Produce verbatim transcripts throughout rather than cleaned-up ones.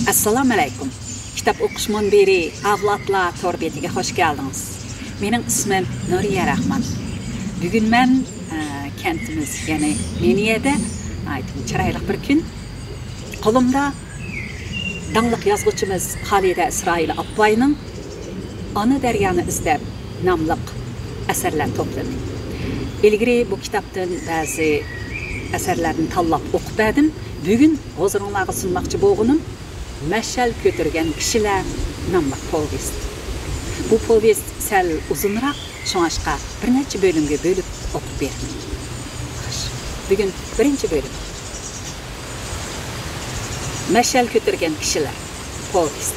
ئەسسالامۇئەلەيكۇم. كىتاب ئوقۇش مۇنبىرى ئەۋلادلار تور بېتىگە خوش كەلدىڭىز. مېنىڭ ئىسمىم نۇرىيە راخمان. بۈگۈن مەن، ئە، كەنتىمىز، يەنى مېنىيەدە ناھايىتى چىرايلىق بىر كۈن. قولۇمدا داڭلىق يازغۇچىمىز خالىدە ئىسرائىل ئاپپاينىڭ ئانا دەريانى ئىزدەپ ناملىق ئەسەرلەر توپلىمى. ئىلگىرى بۇ كىتابتىن بەزى ئەسەرلەرنى تاللاپ ئوقۇپ بەردىم. بۈگۈن ھۇزۇرۇڭلارغا سۇنماقچى بولغىنىم مەشئەل كۆتۈرگەن كىشىلەر ناملىق پوۋېست. بۇ پوۋېست سەل ئۇزۇنراق، شۇڭاشقا بىر نەچچە بۆلۈمگە بۆلۈپ ئوقۇپ بېرىمەن. خوش، بۈگۈن بىرىنچى بۆلۈم. مەشئەل كۆتۈرگەن كىشىلەر پوۋېست.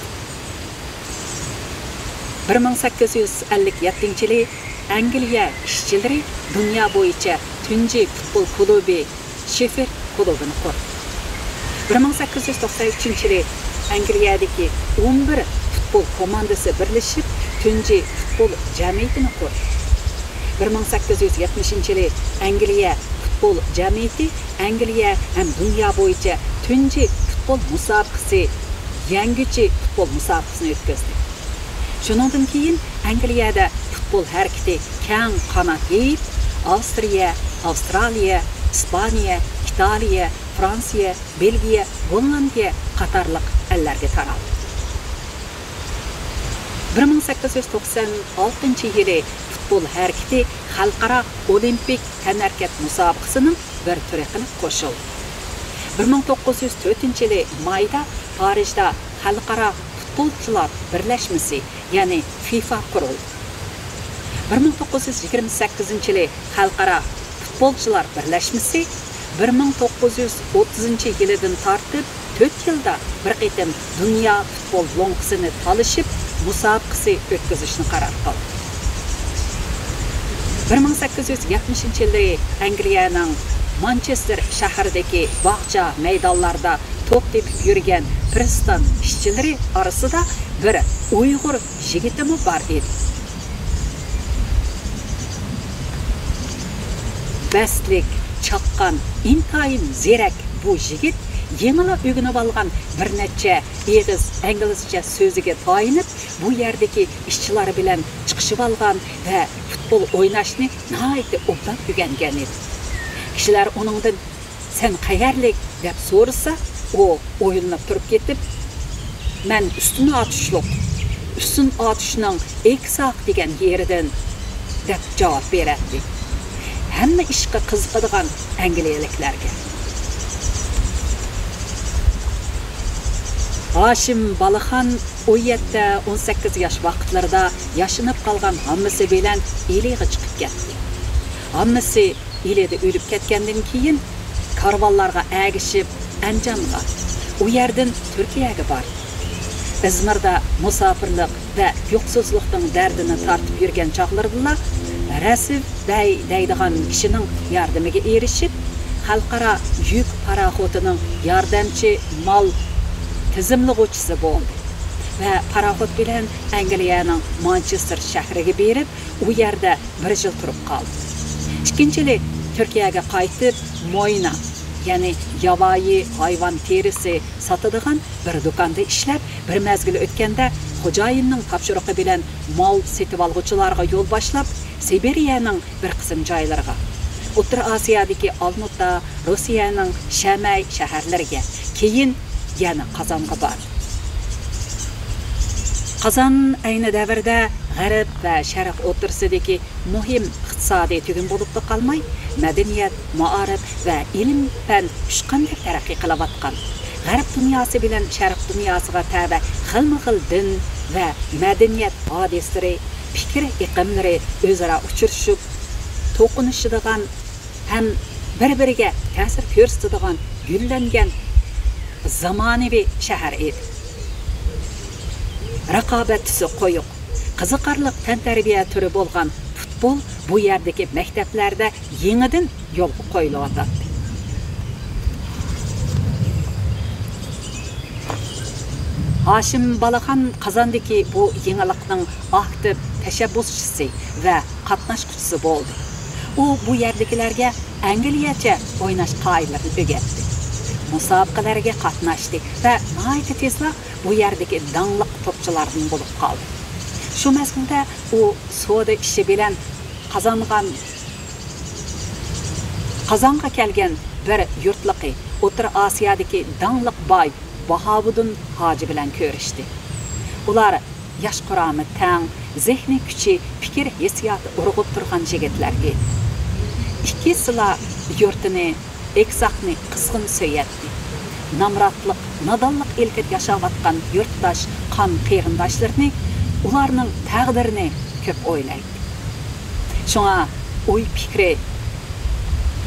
بىر مىڭ سەككىز يۈز ئەللىك يەتتىنچى يىلى ئەنگلىيە ئىشچىلىرى دۇنيا بويىچە تۇنجى پۇتبول كۇلۇبى شېفىلد كۇلۇبىنى قۇردى. بىر مىڭ سەككىز يۈز توقسەن ئۈچىنچى يىلى ئەنگلىيەدىكى ئون بىر پۇتبول كوماندىسى بىرلىشىپ تۇنجى پۇتبول جەمئىيىتىنى قۇردى. بىر مىڭ سەككىز يۈز يەتمىشىنچى يىلى ئەنگلىيە پۇتبول جەمئىيىتى ئەنگلىيە ھەم دۇنيا بويىچە تۇنجى پۇتبول مۇسابىقىسى، يەڭگۈچى پۇتبول مۇسابىقىسىنى ئۆتكۈزدى. شۇنىڭدىن كېيىن ئەنگلىيەدە پۇتبول ھەرىكىتى كەڭ قانات يېيىپ، ئاۋسترىيە، ئاۋسترالىيە، ئىسپانىيە، ئىتالىيە، فرانسىيە، بېلگىيە، گوللاندىيە قاتارلىق ئەللەرگە تارالدى. بىر مىڭ سەككىز يۈز توقسەن ئالتىنچى يىلى پۇتبول ھەرىكىتى خەلقئارا ئولىمپىك تەنھەرىكەت مۇسابىقىسىنىڭ بىر تۈرى قىلىپ قوشۇلدى. بىر مىڭ توققۇز يۈز تۆتىنچى يىلى مايدا پارىژدا خەلقئارا پۇتبولچىلار بىرلەشمىسى، يەنى فىفا قۇرۇلدى. بىر مىڭ توققۇز يۈز يىگىرمە سەككىزىنچى يىلى خەلقئارا پۇتبولچىلار بىرلەشمىسى بىر مىڭ توققۇز يۈز ئوتتۇزىنچى يىلىدىن تارتىپ تۆت يىلدا بىر قېتىم دۇنيا پۇتبول لوڭقىسىنى تالىشىپ مۇسابىقىسى ئۆتكۈزۈشنى قارار قىلدى. بىر مىڭ سەككىز يۈز يەتمىشىنچى يىلى ئەنگلىيەنىڭ مانچېستېر شەھىرىدىكى باغچە مەيدانلاردا توپ تېپىپ يۈرگەن پىرىستان ئىشچىلىرى ئارىسىدا بىر ئۇيغۇر يىگىتىمۇ بار ئىدى. بەستلىك، چاققان، ئىنتايىن زېرەك بۇ يىگىت يېڭىلا ئۆگىنىۋالغان بىر نەچچە ئېغىز ئىنگلىزچە سۆزىگە تايىنىپ، بۇ يەردىكى ئىشچىلار بىلەن چىقىشىۋالغان ۋە پۇتبول ئويناشنى ناھايىتى ئوبدان ئۆگەنگەن ئىدى. كىشىلەر ئۇنىڭدىن «سەن قەيەرلىك؟» دەپ سورىسا، ئۇ ئويلىنىپ تۇرۇپ كېتىپ، «مەن ئۈستۈن ئاتۇشلۇق، ئۈستۈن ئاتۇشنىڭ ئېكساق دېگەن يېرىدىن» دەپ جاۋاب بېرەتتى. ھەممە ئىشقا قىزىقىدىغان ئەنگلىيەلىكلەرگە. ھاشىم بالىخان ئون يەتتە، ئون سەككىز ياش ۋاقىتلىرىدا ياشىنىپ قالغان ھاممىسى بىلەن ئىلىغا چىقىپ كەتتى. ھاممىسى ئىلىدە ئۆلۈپ كەتكەندىن كېيىن، كارۋانلارغا ئەگىشىپ ئەنجانغا، ئۇ يەردىن تۈركىيەگە باردى. ئىزمىردا مۇساپىرلىق ۋە يوقسۇزلۇقنىڭ دەردىنى تارتىپ يۈرگەن چاغلىرىدىلا رەسىف بەي دەيدىغان كىشىنىڭ ياردىمىگە ئېرىشىپ، خەلقئارا يۈك پاراخوتىنىڭ ياردەمچى مال تىزىملىغۇچىسى بولدى ۋە پاراخوت بىلەن ئەنگلىيەنىڭ مانچېستېر شەھىرىگە بېرىپ، ئۇ يەردە بىر يىل تۇرۇپ قالدى. ئىككىنچى يىلى تۈركىيەگە قايتىپ، موينا، يەنى ياۋايى ھايۋان تېرىسى ساتىدىغان بىر دۇكاندا ئىشلەپ، بىر مەزگىل ئۆتكەندە، خوجايىننىڭ تاپشۇرۇقى بىلەن مال سېتىۋالغۇچىلارغا يول باشلاپ، سىبىرىيەنىڭ بىر قىسىم جايلىرىغا، ئوتتۇرا ئاسىيادىكى ئالمۇتا، روسىيەنىڭ شەمەي شەھەرلىرىگە، كېيىن يەنە قازانغا باردى. قازان ئەينى دەۋردە غەرب ۋە شەرق ئوتتۇرىسىدىكى مۇھىم ئىقتىسادىي تۈگۈن بولۇپلا قالماي، مەدەنىيەت، مائارىپ ۋە ئىلىم-پەن ئۇچقاندەك تەرەققىي قىلىۋاتقان، غەرب دۇنياسى بىلەن شەرق دۇنياسىغا تەۋە خىلمۇ خىل دىن ۋە مەدەنىيەت ھادىسىلىرى، پىكىر ئېقىملىرى ئۆزئارا ئۇچرىشىپ، توقۇنۇشىدىغان ھەم بىر-بىرىگە تەسىر كۆرسىتىدىغان گۈللەنگەن زامانىۋى شەھەر ئىدى. رىقابەت تۈسى قويۇق، قىزىقارلىق تەنتەربىيە تۈرى بولغان پۇتبول بۇ يەردىكى مەكتەپلەردە يېڭىدىن يولغا قويۇلۇۋاتاتتى. ھاشىم بالىخان قازاندىكى بۇ يېڭىلىقنىڭ ئاكتىپ تەشەببۇسچىسى ۋە قاتناشقۇچىسى بولدى. ئۇ بۇ يەردىكىلەرگە ئەنگلىيەچە ئويناش قائىدىلىرىنى ئۆگەتتى. مۇسابىقىلەرگە قاتناشتى ۋە ناھايىتى تېزلا بۇ يەردىكى داڭلىق توپچىلاردىن بولۇپ قالدى. شۇ مەزگىلدە ئۇ سودا ئىشى بىلەن قازانغان، قازانغا كەلگەن بىر يۇرتلۇقى، ئوتتۇرا ئاسىيادىكى داڭلىق باي باھاۋۇدۇن ھاجى بىلەن كۆرۈشتى. ئۇلار ياش قۇرامى تەڭ، زېھنىي كۈچى، پىكىر ھېسسىياتى ئۇرغۇپ تۇرغان يىگىتلەر ئىدى. ئىككىسىلا يۇرتىنى، ئېكساقنى قىزغىن سۆيەتتى. نامراتلىق، نادانلىق ئىلكىدە ياشاۋاتقان يۇرتداش، قان قېرىنداشلىرىنى، ئۇلارنىڭ تەقدىرىنى كۆپ ئويلايتتى. شۇڭا ئوي پىكرى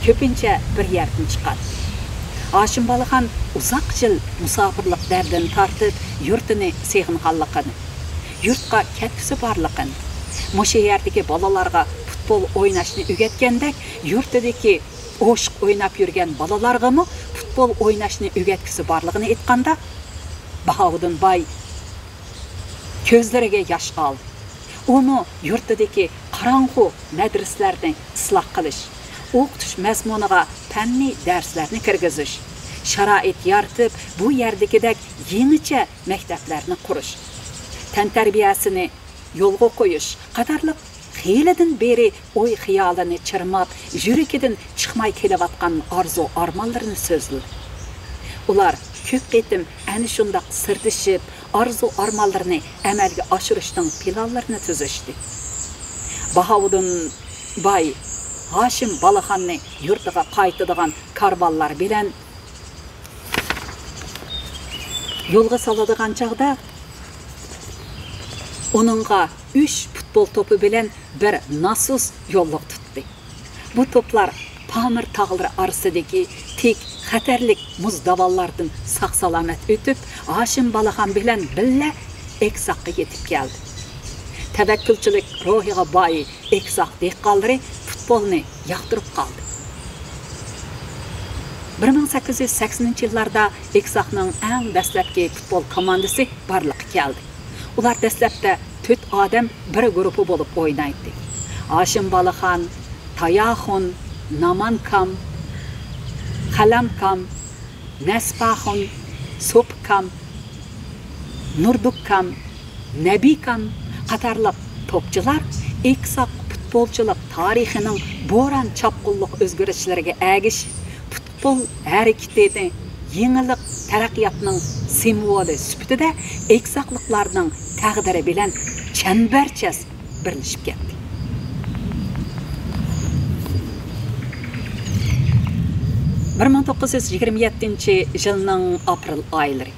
كۆپىنچە بىر يەردىن چىقاتتى. ھاشىم بالىخان ئۇزاق يىل مۇساپىرلىق دەردىنى تارتىپ، يۇرتىنى سېغىنغانلىقىنى، يۇرتقا كەتكۈسى بارلىقىنى، مۇشۇ يەردىكى بالىلارغا پۇتبول ئويناشنى ئۆگەتكەندەك، يۇرتىدىكى ئوشۇق ئويناپ يۈرگەن بالىلارغىمۇ پۇتبول ئويناشنى ئۆگەتكۈسى بارلىقىنى ئېيتقاندا، باھاۋۇدۇن باي كۆزلىرىگە ياش ئالدى. ئۇمۇ يۇرتىدىكى قاراڭغۇ مەدرىسىلەرنى ئىسلاھ قىلىش، ئوقۇتۇش مەزمۇنىغا پەننىي دەرسلەرنى كىرگۈزۈش، شارائىت يارىتىپ، بۇ يەردىكىدەك يېڭىچە مەكتەپلەرنى قۇرۇش، تەنتەربىيەسىنى يولغا قويۇش قاتارلىق خېلىدىن بېرى ئوي-خىيالىنى چىرماپ، يۈرىكىدىن چىقماي كېلىۋاتقان ئارزۇ-ئارمانلىرىنى سۆزلىدى. ئۇلار كۆپ قېتىم ئەنە شۇنداق سىردىشىپ، ئارزۇ-ئارمانلىرىنى ئەمەلگە ئاشۇرۇشنىڭ پىلانلىرىنى تۈزۈشتى. باھاۋۇدۇن باي ھاشىم بالىخاننى يۇرتىغا قايتىدىغان كارۋانلار بىلەن يولغا سالىدىغان چاغدا، ئۇنىڭغا ئۈچ پۇتبول توپى بىلەن بىر ناسۇس يوللۇق تۇتتى. بۇ توپلار پامىر تاغلىرى ئارىسىدىكى تىك، خەتەرلىك مۇز داۋانلاردىن ساق-سالامەت ئۆتۈپ، ھاشىم بالىخان بىلەن بىللە ئېكساققا يېتىپ كەلدى. تەۋەككۈلچىلىك روھىغا باي ئېكساق دېھقانلىرى پۇتبولنى ياقتۇرۇپ قالدى. بىر مىڭ سەككىز يۈز سەكسىنىنچى يىللاردا ئېكساقنىڭ ئەڭ دەسلەپكى پۇتبول كوماندىسى بارلىققا كەلدى. ئۇلار دەسلەپتە تۆت ئادەم بىر گۇرۇپپا بولۇپ ئوينايتتى. ھاشىم بالىخان، تاياخۇن، نامانكام، خەلەمكام، نەسپاخۇن، سوپكام، نۇردۇككام، نەبىكام قاتارلىق توپچىلار ئېكساق پۇتبولچىلىق تارىخىنىڭ بوران-چاپقۇنلۇق ئۆزگىرىشلىرىگە ئەگىشىپ، پۇتبول ھەرىكىتىنى يېڭىلىق، تەرەققىياتنىڭ سىمۋولى سۈپىتىدە ئېكساقلىقلارنىڭ تەقدىرى بىلەن چەمبەرچاس بىرلىشىپ كەتتى. بىر مىڭ توققۇز يۈز يىگىرمە يەتتىنچى يىلنىڭ ئاپرېل ئايلىرى.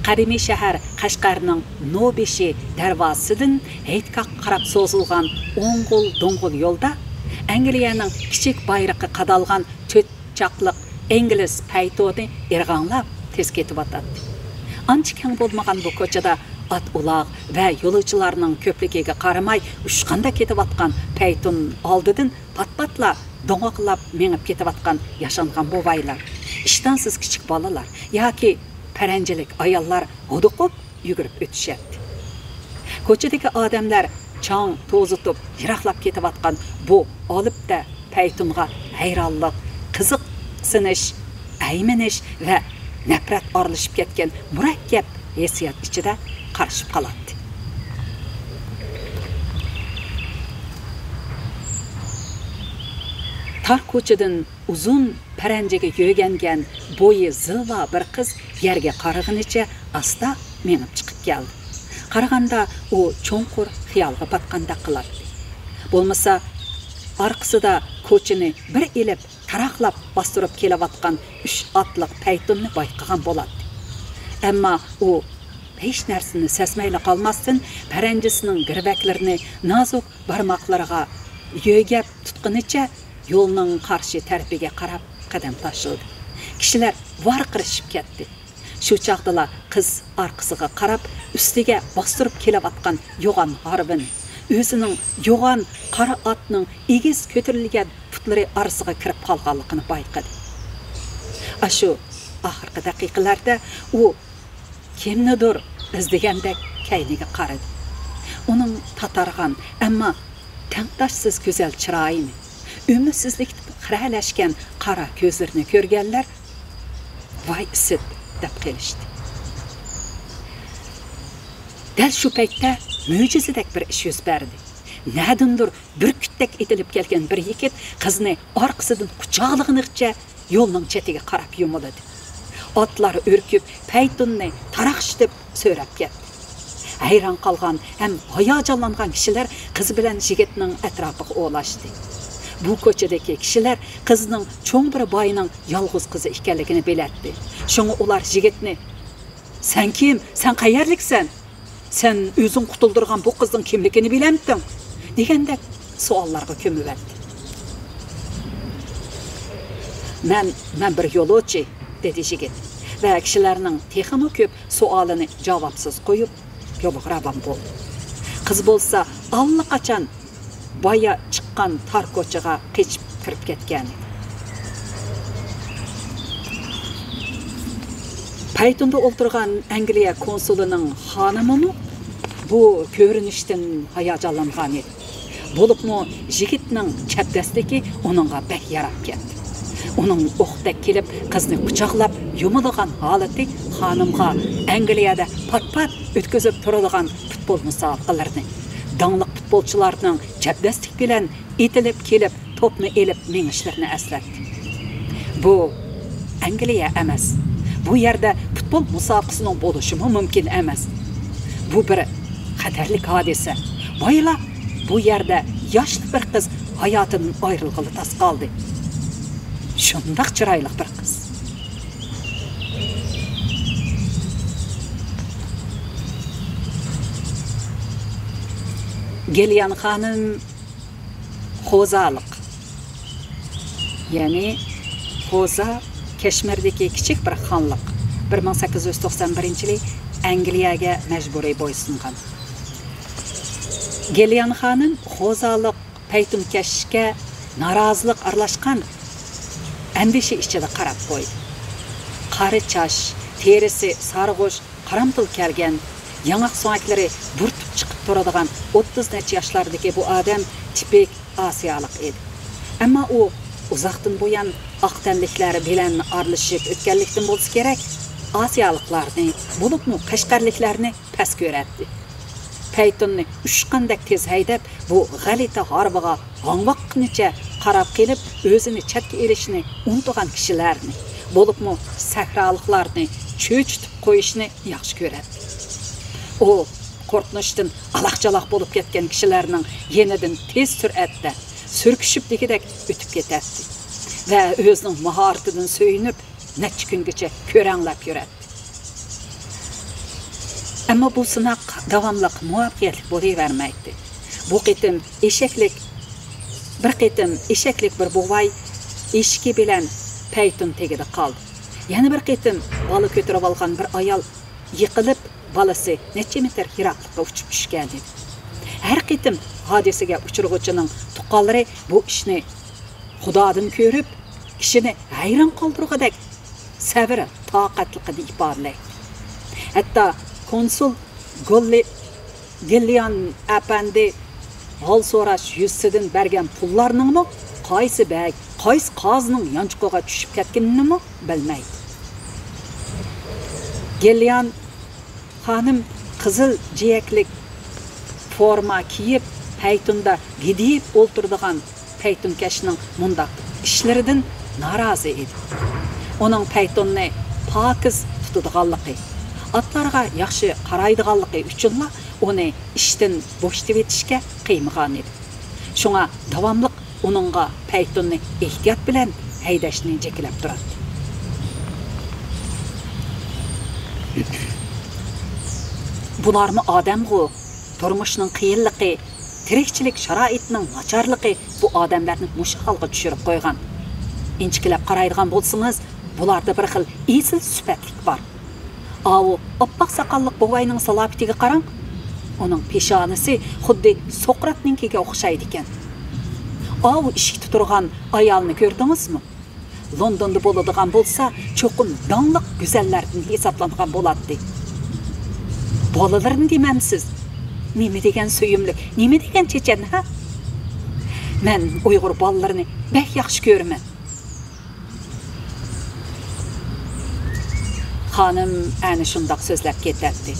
قەدىمىي شەھەر قەشقەرنىڭ نوبېشى دەرۋازىسىدىن ھېيتگاھقا قاراپ سوزۇلغان ئوڭغۇل-دوڭغۇل يولدا ئەنگلىيەنىڭ كىچىك بايرىقى قادالغان تۆت چاقلىق ئىنگلىز پەيتونى ئىرغاڭلاپ تېز كېتىۋاتاتتى. ئانچە كەڭ بولمىغان بۇ كوچىدا ئات-ئۇلاغ ۋە يولۇچىلارنىڭ كۆپلۈكىگە قارىماي ئۇچقاندەك كېتىۋاتقان پەيتون ئالدىدىن پات-پاتلا دوڭاقلاپ مېڭىپ كېتىۋاتقان ياشانغان بوۋايلار، ئىشتانسىز كىچىك بالىلار ياكى پەرەنجىلىك ئاياللار ھودۇقۇپ يۈگۈرۈپ ئۆتۈشەتتى. كوچىدىكى ئادەملەر چاڭ توزۇتۇپ يىراقلاپ كېتىۋاتقان بۇ ئالىپتە پەيتۇنغا ھەيرانلىق، قىزىقسىنىش، ئەيمىنىش ۋە نەپرەت ئارىلىشىپ كەتكەن مۇرەككەپ ھېسسىيات ئىچىدە قارىشىپ قالاتتى. تار كوچىدىن ئۇزۇن پەرەنجىگە يۆگەنگەن بويى زىلۋا بىر قىز يەرگە قارىغىنىچە ئاستا مېڭىپ چىقىپ كەلدى. قارىغاندا ئۇ چوڭقۇر خىيالغا پاتقاندەك قىلاتتى. بولمىسا ئارقىسىدا كوچىنى بىر ئېلىپ تاراقلاپ باستۇرۇپ كېلىۋاتقان ئۈچ ئاتلىق پەيتۇننى بايقىغان بولاتتى. ئەمما ئۇ ھېچ نەرسىنى سەزمەيلا قالماستىن، پەرەنجىسىنىڭ گىرۋەكلىرىنى نازۇك بارماقلىرىغا يۆگەپ تۇتقىنىچە يولنىڭ قارشى تەرىپىگە قاراپ قەدەم تاشلىدى. كىشىلەر ۋارقىرىشىپ كەتتى. شۇ چاغدىلا قىز ئارقىسىغا قاراپ، ئۈستىگە باستۇرۇپ كېلىۋاتقان يوغان ھارۋىنى، ئۆزىنىڭ يوغان قارا ئاتنىڭ ئېگىز كۆتۈرۈلگەن پۇتلىرى ئارىسىغا كىرىپ قالغانلىقىنى بايقىدى. ئاشۇ ئاخىرقى دەقىقىلەردە ئۇ كىمنىدۇر ئىزدىگەندەك كەينىگە قارىدى. ئۇنىڭ تاتارغان، ئەمما تەڭداشسىز گۈزەل چىرايىنى، ئۈمىدسىزلىكتىن خىرەلەشكەن قارا كۆزلىرىنى كۆرگەنلەر ۋاي ئىسىت دەپ قېلىشتى. دەل شۇ پەيتتە مۆجىزىدەك بىر ئىش يۈز بەردى. نەدىندۇر بۈركۈتتەك ئېتىلىپ كەلگەن بىر يىگىت قىزنى ئارقىسىدىن قۇچاقلىغىنىغىچە يولنىڭ چېتىگە قاراپ يۇمۇلدى. ئاتلار ئۈركۈپ، پەيتۇننى تاراقشىتىپ سۆرەپ كەتتى. ھەيران قالغان ھەم ھاياجانلانغان كىشىلەر قىز بىلەن يىگىتنىڭ ئەتراپىغا ئولاشتى. بۇ كوچىدىكى كىشىلەر قىزنىڭ چوڭ بىر باينىڭ يالغۇز قىزى ئىكەنلىكىنى بىلەتتى. شۇڭا ئۇلار يىگىتنى، «سەن كىم؟ سەن قەيەرلىكسەن؟ سەن ئۆزۈڭ قۇتۇلدۇرغان بۇ قىزنىڭ كىملىكىنى بىلەمتىڭ؟» دېگەندەك سوئاللارغا كۆمۈۋەتتى. «مەن، مەن بىر يولۇچى»، دېدى يىگىت ۋە كىشىلەرنىڭ تېخىمۇ كۆپ سوئالىنى جاۋابسىز قويۇپ، يولىغا راۋان بولدى. قىز بولسا ئاللىقاچان بايا چىققان تار كوچىغا قېچىپ كىرىپ كەتكەن. پەيتۇندا ئولتۇرغان ئەنگلىيە كونسۇلىنىڭ خانىمىمۇ بۇ كۆرۈنۈشتىن ھاياجانلانغان ئىدى. بولۇپمۇ يىگىتنىڭ چەبدەسلىكى ئۇنىڭغا بەك ياراپ كەتتى. ئۇنىڭ ئوقتەك كېلىپ قىزنى قۇچاقلاپ يۇمىلىغان ھالىتى خانىمغا ئەنگلىيەدە پات-پات ئۆتكۈزۈپ تۇرىدىغان پۇتبول مۇسابىقىلىرىنى، داڭلىق پۇتبولچىلارنىڭ چەبدەسلىك بىلەن ئېتىلىپ كېلىپ توپنى ئېلىپ مېڭىشلىرىنى ئەسلەتتى. بۇ ئەنگلىيە ئەمەس. بۇ يەردە پۇتبول مۇسابىقىسىنىڭ بولۇشىمۇ مۇمكىن ئەمەس. بۇ بىر خەتەرلىك ھادىسە. بايىلا بۇ يەردە ياشلىق بىر قىز ھاياتىدىن ئايرىلغىلى تاس قالدى. شۇنداق چىرايلىق بىر قىز. گېليان خانىم خوزالىق، يەنى خوزا كەشمىردىكى كىچىك بىر خانلىق، بىر مىڭ سەككىز يۈز توقسان بىرىنچى يىلى ئەنگلىيەگە مەجبۇرىي بويسۇنغان. گېليان خانىم خوزالىق پەيتۇنكەشكە نارازىلىق ئارىلاشقان ئەندىشە ئىچىدە قاراپ قويدى. قارا چاچ، تېرىسى سارغۇچ، قارامتۇل كەلگەن، ياڭاق سۆڭەكلىرى بۇرتۇپ چىقىپ تۇرىدىغان ئوتتۇز نەچچە ياشلاردىكى بۇ ئادەم تىپىك ئاسىيالىق ئىدى. ئەمما ئۇ ئۇزاقتىن بۇيان ئاق تەنلىكلەر بىلەن ئارىلىشىپ ئۆتكەنلىكتىن بولسا كېرەك، ئاسىيالىقلارنى، بولۇپمۇ قەشقەرلىكلەرنى پەس كۆرەتتى. پەيتۇننى ئۇچقاندەك تېز ھەيدەپ، بۇ غەلىتە ھارۋىغا ھاڭۋاققىنىچە قاراپ قېلىپ، ئۆزىنى چەتكە ئېلىشنى ئۇنتۇغان كىشىلەرنى، بولۇپمۇ سەھرالىقلارنى چۆچۈتۈپ قويۇشنى ياخشى كۆرەتتى. ئۇ قورقۇنچتىن ئالاق-چالاق بولۇپ كەتكەن كىشىلەرنىڭ يېنىدىن تېز سۈرئەتتە سۈركىشىپ دېگۈدەك ئۆتۈپ كېتەتتى ۋە ئۆزىنىڭ ماھارىتىدىن سۆيۈنۈپ، نەچچە كۈنگىچە كۆرەڭلەپ يۈرەتتى. ئەمما بۇ سىناق داۋاملىق مۇۋەپپەقىيەتلىك بولۇۋەرمەيتتى. بۇ قېتىم ئېشەكلىك، بىر قېتىم ئېشەكلىك بىر بوۋاي ئېشىكى بىلەن پەيتۇن تېگىدە قالدى. يەنە بىر قېتىم بالا كۆتۈرۈۋالغان بىر ئايال يىقىلىپ، بالىسى نەچچە مېتىر يىراقلىققا ئۇچۇپ چۈشكەنىدى. ھەر قېتىم ھادىسىگە ئۇچرىغۇچىنىڭ تۇغقانلىرى بۇ ئىشنى خۇدادىن كۆرۈپ، كىشىنى ھەيران قالدۇرغۇدەك سەۋر تاقەتلىكىنى ئىپادىلەيدۇ. ھەتتا كونسۇل گوللى گىليان ئەپەندى ھال سوراش يۈزىسىدىن بەرگەن پۇللارنىڭمۇ قايسى بەگ، قايسى قازىنىڭ يانچۇقىغا چۈشۈپ كەتكىنىنىمۇ بىلمەيدۇ. گىليان خانىم قىزىل جىيەكلىك فورما كىيىپ، پەيتۇندا گىدىيىپ ئولتۇرىدىغان پەيتۇنكەشنىڭ مۇنداق ئىشلىرىدىن نارازى ئىدى. ئۇنىڭ پەيتۇننى پاكىز تۇتىدىغانلىقى، ئاتلارغا ياخشى قارايدىغانلىقى ئۈچۈنلا ئۇنى ئىشتىن بوشىتىۋېتىشكە قىيمىغانىدى. شۇڭا داۋاملىق ئۇنىڭغا پەيتۇننى ئېھتىيات بىلەن ھەيدەشنى جېكىلەپ تۇراتتى. بۇلارمۇ ئادەمغۇ، تۇرمۇشنىڭ قىيىنلىقى، تىرىكچىلىك شارائىتىنىڭ ناچارلىقى بۇ ئادەملەرنى مۇشۇ ھالغا چۈشۈرۈپ قويغان. ئىنچىكىلەپ قارايدىغان بولسىڭىز، بۇلاردا بىر خىل ئېسىل سۈپەتلىك بار. ئاۋۇ ئاپئاق ساقاللىق بوۋاينىڭ سالاپىتىگە قاراڭ. ئۇنىڭ پېشانىسى خۇددى سوقراتنىڭكىگە ئوخشايدىكەن. ئاۋۇ ئىشىكتە تۇرغان ئايالنى كۆردىڭىزمۇ؟ لوندوندا بولىدىغان بولسا، چوقۇم داڭلىق گۈزەللەردىن ھېسابلانغان بولاتتى. بالىلىرىنى دېمەمسىز؟ نېمە دېگەن سۆيۈملۈك، نېمە دېگەن چېچەن، ھە؟ مەن ئۇيغۇر بالىلىرىنى بەك ياخشى كۆرىمەن. خانىم ئەنە شۇنداق سۆزلەپ كېتەتتى.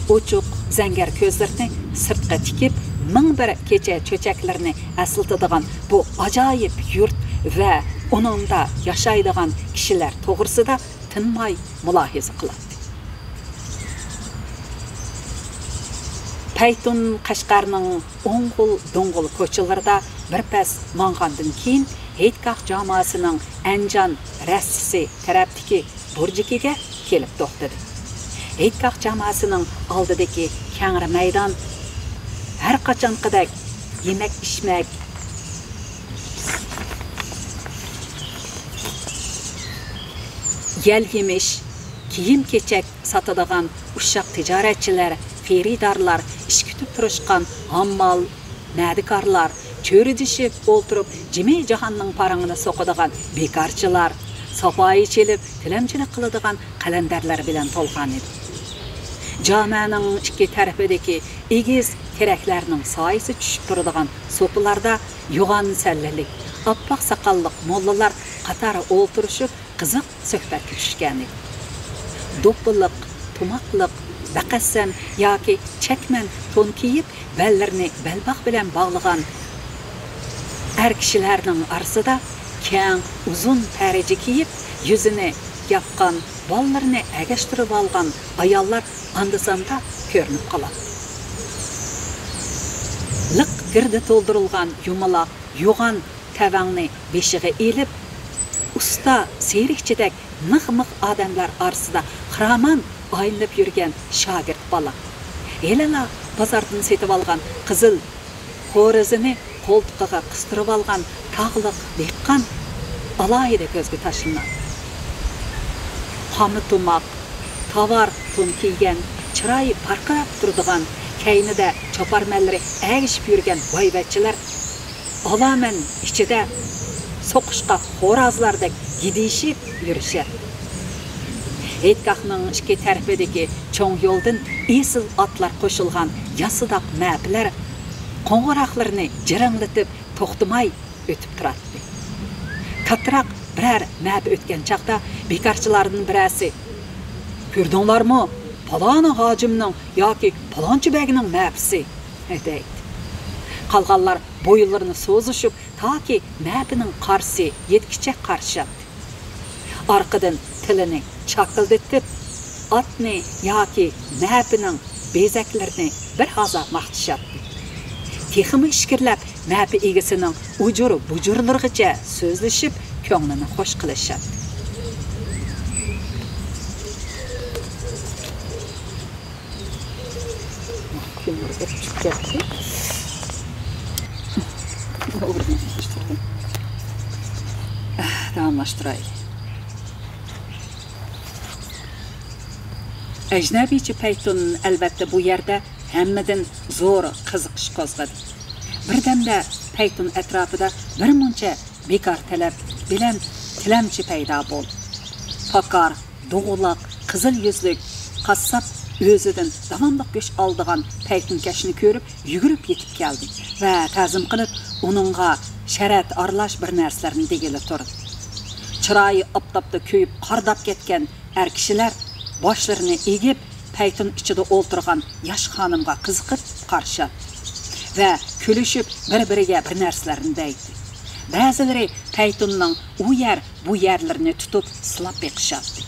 ئوچۇق زەڭگەر كۆزلىرىنى سىرتقا تىكىپ، مىڭ بىر كېچە چۆچەكلىرىنى ئەسلىتىدىغان بۇ ئاجايىپ يۇرت ۋە ئۇنىڭدا ياشايدىغان كىشىلەر توغرىسىدا تىنماي مۇلاھىزە قىلاتتى. پەيتۇن قەشقەرنىڭ ئوڭغۇل-دوڭغۇل كوچىلىرىدا بىر پەس ماڭغاندىن كېيىن، ھېيتگاھ جاماسىنىڭ ئەنجان رەستىسى تەرەپتىكى بۇرجىكىگە كېلىپ توختىدى. ھېيتگاھ جاماسىنىڭ ئالدىدىكى كەڭرى مەيدان ھەر قاچانقىدەك يېمەك-ئىچمەك، يەل-يېمىش، كىيىم-كېچەك ساتىدىغان ئۇششاق تىجارەتچىلەر، خېرىدارلار، ئىش كۈتۈپ تۇرۇشقان ھاممال، مەدىكارلار، چۆرىدىشىپ ئولتۇرۇپ جىمى جاھاننىڭ پارىڭىنى سوقىدىغان بىكارچىلار، ساپايى چېلىپ تىلەمچىلىك قىلىدىغان قەلەندەرلەر بىلەن تولغان ئىدى. جامەنىڭ ئىككى تەرىپىدىكى ئېگىز تېرەكلەرنىڭ سايىسى چۈشۈپ تۇرىدىغان سوپىلاردا يوغان سەللىلىك، ئاپئاق ساقاللىق موللىلار قاتار ئولتۇرۇشۇپ، قىزىق سۆھبەتكە چۈشكەنىدى. دوپپىلىق، تۇماقلىق، بەقەسسەم ياكى چەكمەن تون كىيىپ، بەللىرىنى بەلباغ بىلەن باغلىغان ئەر كىشىلەرنىڭ ئارىسىدا كەڭ، ئۇزۇن پەرىجە كىيىپ، يۈزىنى ياپقان، بالىلىرىنى ئەگەشتۈرۈۋالغان ئاياللار ئاندا-ساندا كۆرۈنۈپ قالاتتى. لىق گىردە تولدۇرۇلغان يۇمىلاق، يوغان تەۋەڭنى بېشىغا ئېلىپ، ئۇستا سېرىقچىدەك مىغ-مىغ ئادەملەر ئارىسىدا خىرامان ئايلىنىپ يۈرگەن شاگىرت بالا. ھېلىلا بازاردىن سېتىۋالغان قىزىل خورىزىنى قولتۇقىغا قىستۇرۇۋالغان تاغلىق دېھقان ئالاھىدە كۆزگە تاشلىناتتى. قاما تۇماق، تاۋار تون كىيگەن، چىرايى پارقىراپ تۇرىدىغان، كەينىدە چاپارمەنلىرى ئەگىشىپ يۈرگەن ۋايۋەچچىلەر ئالامەن ئىچىدە سوقۇشقا خورازلاردەك گىدىيىشىپ يۈرۈشەتتى. ھېيتگاھنىڭ ئىككى تەرىپىدىكى چوڭ يولدىن ئېسىل ئاتلار قوشۇلغان ياسىداق مەپىلەر قوڭغۇراقلىرىنى جىرىڭلىتىپ توختىماي ئۆتۈپ تۇراتتى. كاتتىراق بىرەر مەپە ئۆتكەن چاغدا بىكارچىلاردىن بىرەرسى، «كۆردۈڭلارمۇ؟ پالانى ھاجىمنىڭ ياكى پالانچى بەگنىڭ مەپىسى!» دەيتتى. قالغانلار بويۇنلىرىنى سوزۇشۇپ، تاكى مەپىنىڭ قارىسى يەتكىچە قارىشاتتى. ئارقىدىن تىلىنى چاكىلدىتىپ، ئاتنى ياكى مەپىنىڭ بېزەكلىرىنى بىر ھازا ماختىشاتتى. تېخىمۇ ئىچكىرىلەپ، مەپە ئىگىسىنىڭ ئۇجۇر-بۇجۇرلىرىغىچە سۆزلىشىپ، كۆڭلىنى خوش قىلىشاتتى. كۈنلەر ئۆتۈپ كەتتى. داۋاملاشتۇراي. ئەجنەبىيچە پەيتۇن، ئەلۋەتتە، بۇ يەردە ھەممىدىن زور قىزىقىش قوزغىدى. بىردەمدە پەيتۇن ئەتراپىدا بىر مۇنچە بىكار تەلەپ بىلەن تىلەمچى پەيدا بولدى. پاكار، دوغىلاق، قىزىل يۈزلۈك قاسساپ ئۆزىدىن داۋاملىق گۆش ئالىدىغان پەيتۇنكەشنى كۆرۈپ، يۈگۈرۈپ يېتىپ كەلدى ۋە تەزىم قىلىپ، ئۇنىڭغا شەرەت ئارىلاش بىر نەرسىلەرنى دېگىلى تۇردى. چىرايى ئاپتاپتا كۆيۈپ، قارىداپ كەتكەن ئەر كىشىلەر باشلىرىنى ئېگىپ، پەيتۇن ئىچىدە ئولتۇرغان ياش خانىمغا قىزىقىپ قارىشاتتى ۋە كۈلۈشۈپ، بىر-بىرىگە بىر نەرسىلەرنى دەيتتى. بەزىلىرى پەيتۇننىڭ ئۇ يەر، بۇ يەرلىرىنى تۇتۇپ سىلاپ بېقىشاتتى.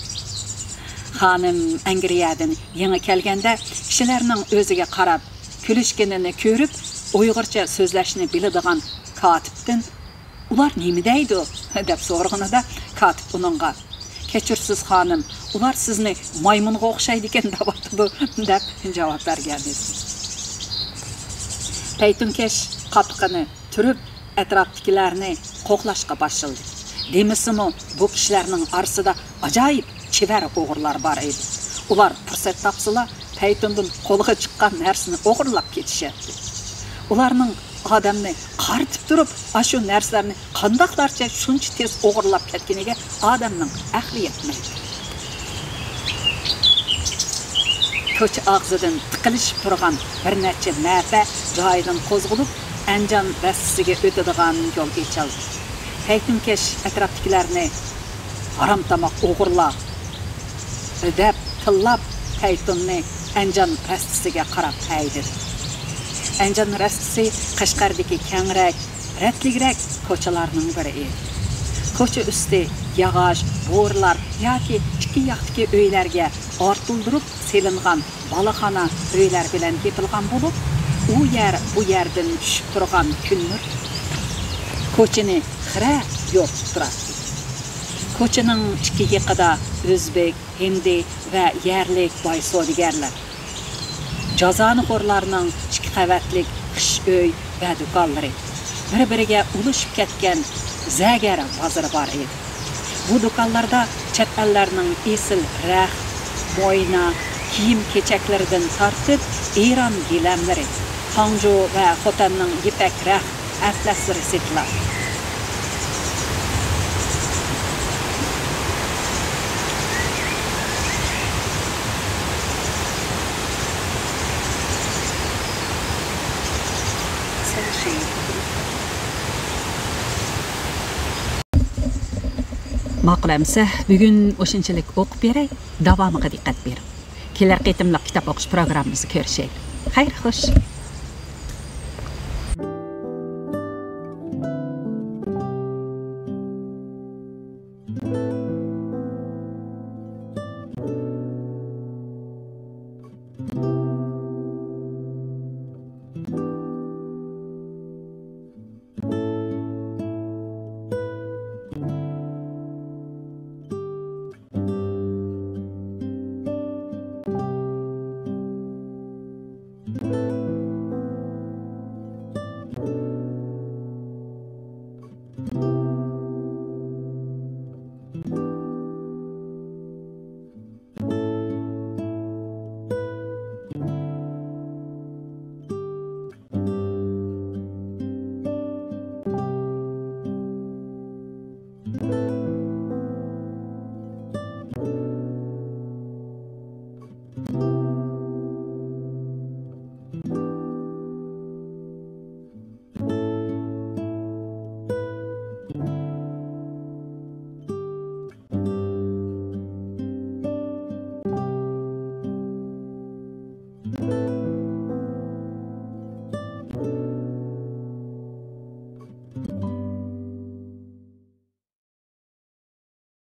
خانىم ئەنگلىيەدىن يېڭى كەلگەندە، كىشىلەرنىڭ ئۆزىگە قاراپ كۈلۈشكىنىنى كۆرۈپ، ئۇيغۇرچە سۆزلەشنى بىلىدىغان كاتىپتىن، «ئۇلار نېمە دەيدۇ؟» دەپ سورىغىنىدا، كاتىپ ئۇنىڭغا، «كەچۈرسىز، خانىم، ئۇلار سىزنى مايمۇنغا ئوخشايدىكەن دەۋاتىدۇ» دەپ جاۋاب بەرگەن ئىدى. پەيتۇنكەش قاپىقىنى تۈرۈپ، ئەتراپتىكىلەرنى قوغلاشقا باشلىدى. دېمىسىمۇ، بۇ كىشىلەرنىڭ ئارىسىدا ئاجايىپ چېۋەر ئوغرىلار بار ئىدى. ئۇلار پۇرسەت تاپسىلا، پەيتۇندىن قولىغا چىققان نەرسىنى ئوغرىلاپ كېتىشەتتى. ئۇلارنىڭ ئادەمنى قارىتىپ تۇرۇپ، ئاشۇ نەرسىلەرنى قانداقلارچە شۇنچە تېز ئوغرىلاپ كەتكىنىگە ئادەمنىڭ ئەقلى يەتمەيدۇ. كوچا ئاغزىدىن تىقىلىشىپ تۇرغان بىر نەچچە مەپە جايىدىن قوزغىلىپ، ئەنجان رەستىسىگە ئۆتىدىغان يول ئېچىلدى. پەيتۇنكەش ئەتراپتىكىلەرنى «ھارامتاماق ئوغرىلار» دەپ تىللاپ، پەيتۇننى ئەنجان رەستىسىگە قاراپ ھەيدىدى. ئەنجان رەستىسى قەشقەردىكى كەڭرەك، رەتلىكرەك كوچىلارنىڭ بىرى ئىدى. كوچا ئۈستى ياغاچ، بورىلار ياكى ئىككى ياقتىكى ئۆيلەرگە ئارتىلدۇرۇپ سېلىنغان بالاخانا ئۆيلەر بىلەن يېپىلغان بولۇپ، ئۇ يەر بۇ يەردىن چۈشۈپ تۇرغان كۈن نۇرى كوچىنى خىرە يورۇتۇپ تۇراتتى. كوچىنىڭ ئىككى يېقىدا ئۆزبېك، ھىندى ۋە يەرلىك باي سودىگەرلەر، جازانىخورلارنىڭ ئىككى قەۋەتلىك خىش ئۆي ۋە دۇكانلىرى، بىر-بىرىگە ئۇلىشىپ كەتكەن زەگەر بازىرى بار ئىدى. بۇ دۇكانلاردا چەت ئەللەرنىڭ ئېسىل رەخت، موينا، كىيىم-كېچەكلىرىدىن تارتىپ، ئىران گىلەملىرى، خاڭجۇ ۋە خوتەننىڭ يىپەك رەخت ئەتلەسلىرى سېتىلاتتى. ماقۇل ئەمىسە، بۈگۈن ئوشۇنچىلىك ئوقۇپ بېرەي، داۋامىغا دىققەت بېرىڭ. كېلەر قېتىملىق كىتاب ئوقۇش پروگراممىمىزدا كۆرۈشەيلى. خەير خوش.